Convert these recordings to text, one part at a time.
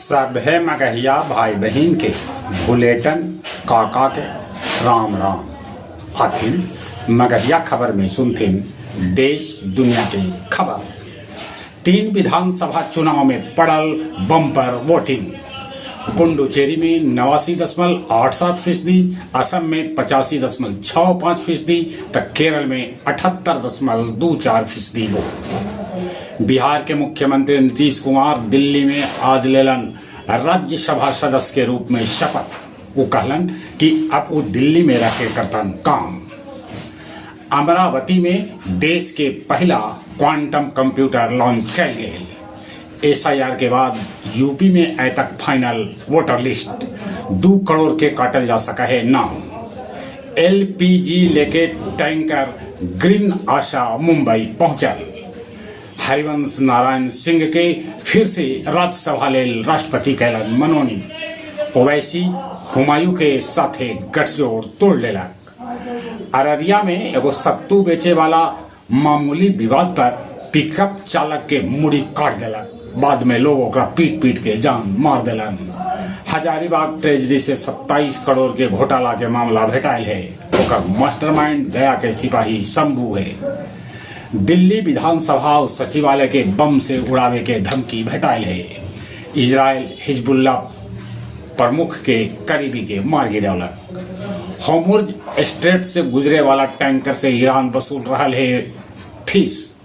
सभे मगहिया भाई बहिन के भुलेटन काका के राम राम। आथिन मगहिया खबर में सुनथिन देश दुनिया के खबर। तीन विधानसभा चुनाव में पड़ल बम्पर वोटिंग। पुडुचेरी में 89.87%, असम में 85.65% त केरल में 78.24% वोट। बिहार के मुख्यमंत्री नीतीश कुमार दिल्ली में आज लेलन राज्यसभा सदस्य के रूप में शपथ। वो कहलन कि अब वो दिल्ली में रह के करतन काम। अमरावती में देश के पहला क्वांटम कंप्यूटर लॉन्च कैल गेल। एसआईआर के बाद यूपी में आय तक फाइनल वोटर लिस्ट, 2 करोड़ के काटल जा सका है नाम। एलपीजी लेके टैंकर ग्रीन आशा मुंबई पहुंचल। हरिवंश नारायण सिंह के फिर से राज्यसभा लेल राष्ट्रपति कैलन मनोनीत। ओवैसी हुमायूं के साथे गठजोड़ तोड़ लेलक। अररिया में एगो सत्तू बेचे वाला मामूली विवाद पर पिकअप चालक के मुड़ी काट देलक। बाद में लोग ओकरा पीट पीट के जान मार देलन। हजारीबाग ट्रेजरी से 27 करोड़ के घोटाला के मामला भेटाइल है। ओकर मास्टरमाइंड गया के सिपाही शंभू है। दिल्ली विधानसभा और सचिवालय के बम से उड़ावे के धमकी भेटाइल है। इजराइल हिजबुल्लाह प्रमुख के करीबी के मार गिरौलक। होर्मुज स्ट्रेट से गुजरे वाला टैंकर से ईरान वसूल रहल है फीस।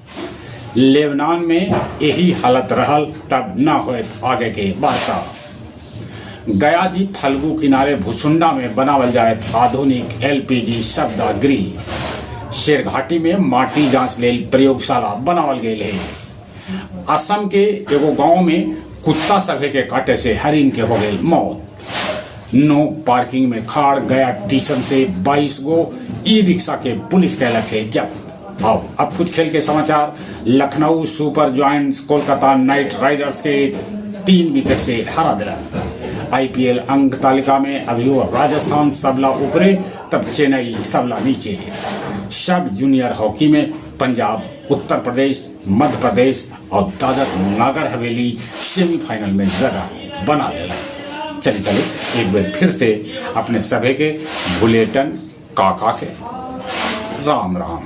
लेबनान में यही हालत रहल तब न होत आगे के वार्ता। गया जी फल्गु किनारे भुसुंडा में बनावल जाए आधुनिक एलपीजी शवदाह गृह। शेरघाटी में माटी जांच लेल प्रयोगशाला बनावल गेल है। असम के एगो गांव में कुत्ता सभे के काटे से हरिन के हो गई मौत। नो पार्किंग में खाड़ गया टीशन से 22 गो ई रिक्शा के पुलिस कैलक है जब्त। आओ अब कुछ खेल के समाचार। Lucknow super joints Kolkata night Riders के 3 विकेट से हरा दिला। आईपीएल अंक तालिका में अभी वो राजस्थान सबला ऊपरे तब चेन्नई सबला नीचे। सब जूनियर हॉकी में पंजाब, उत्तर प्रदेश, मध्य प्रदेश और दादर नागर हवेली सेमीफाइनल में जगह बना लेला। चले चले, एक बार फिर से अपने सभे के भुलेटन काका से राम राम।